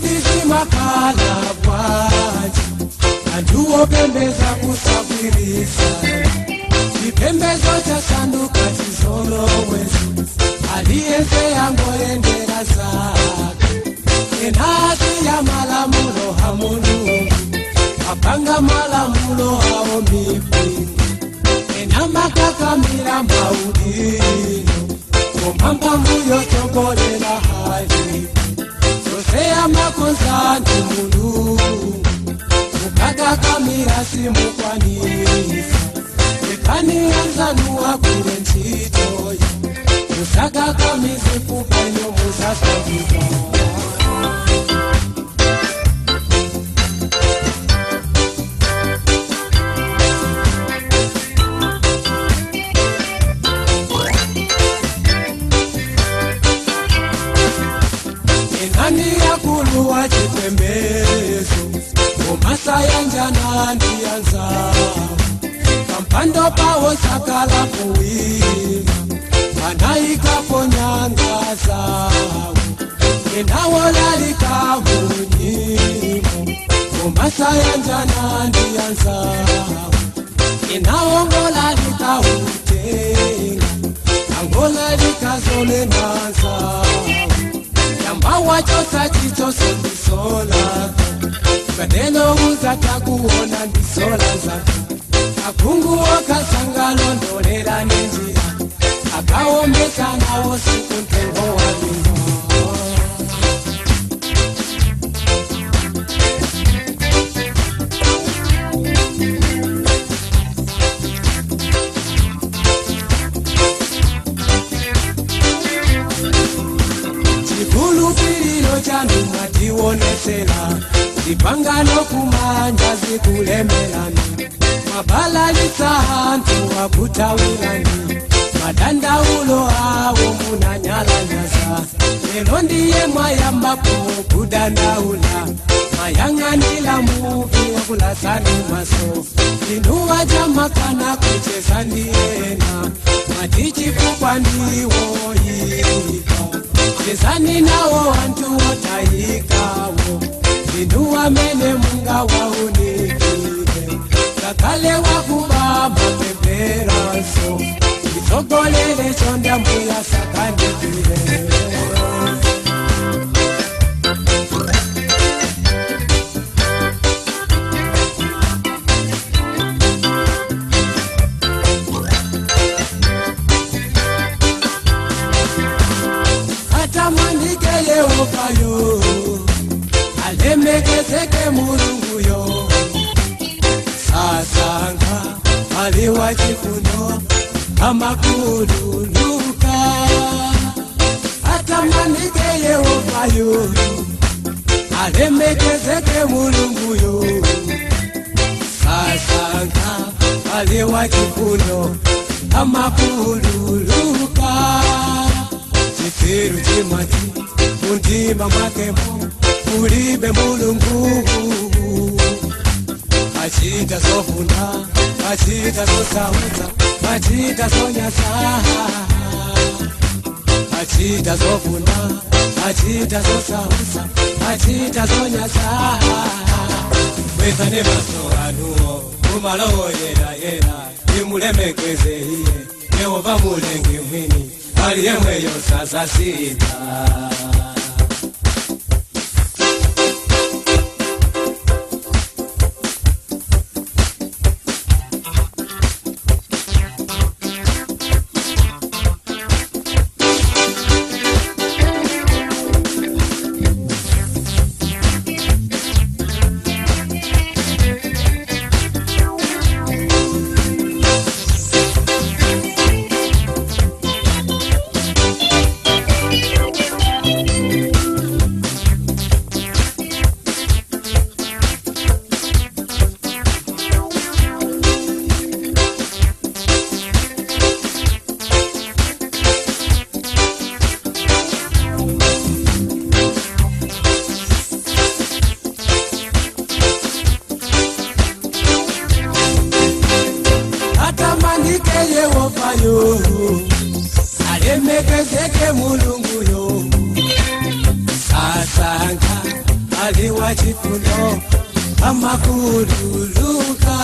Kodi zimakhala bwanji anthu opembeza kusagwirizana? Chipembezo chasanduka chizolowezi, aliyense yangoyendera zake. Ena asiya malamulo a Mulungu, apanga malamulo awo mipingo. Ena makakamira maudindo, koma mphamvu yotsogolera alipo. Zonse amakonza ndi Mulungu, mukakakamira simukwanisa. Lekani anzanu agwire ntchitoyo, musakakamize kupenyo musasauka. Enani akulu wa chipembezo, umasayanjana ndi anzawo, pampando pawo sakala kuwina, anayikapo nyanga zawo. Enawolalika munyimbo, umasayanjana ndi anzawo. Enawongolalika utenga, angolalika zonena zawo. Yamba wachosa chichoso ndisola, kadeno uzatakuona ndisola zako. Akungu okasangalondolera nenjira, akaombesa nawo siku ntengo wa bingo. Chikulupiriro chanu mwationesera, zipangano kumanja zikulemelani, mabalalisa anthu akutawirani, madandaulo awo munanyalanyaza. Lero ndiye mwayambapo kudandaula, mayang'anila muvi wakulasani maso. Inu ajamakana kucheza ndiyena, mwati chifukwa ndiwoyipa. Chezani nawo anthu otayikawo, inu amene mungawaunikire. Ngakhale wakuba mapemperanso, itsogolere chonda mbuya sakandikire. Atamandike Yehovayo, alemekezeke Mulunguyo. Sasankha, ali wachifundo, amakhululuka. Atamandike Yehovayo, alemekezeke Mulunguyo. Sasankha, ali wachifundo, amakhululuka. Chitsiru chimati muntima mwakemo mulibe Mulungu. Achita zofuna, achita zosautsa, achita zonyasa. Achita zofuna, achita zosautsa, achita zonyasa. Kwezani maso anuwo kumalo oyera yera, imulemekeze iye Yehova mulengi mwini, ali yemweyo sazasita. Chifundo amakhululuka.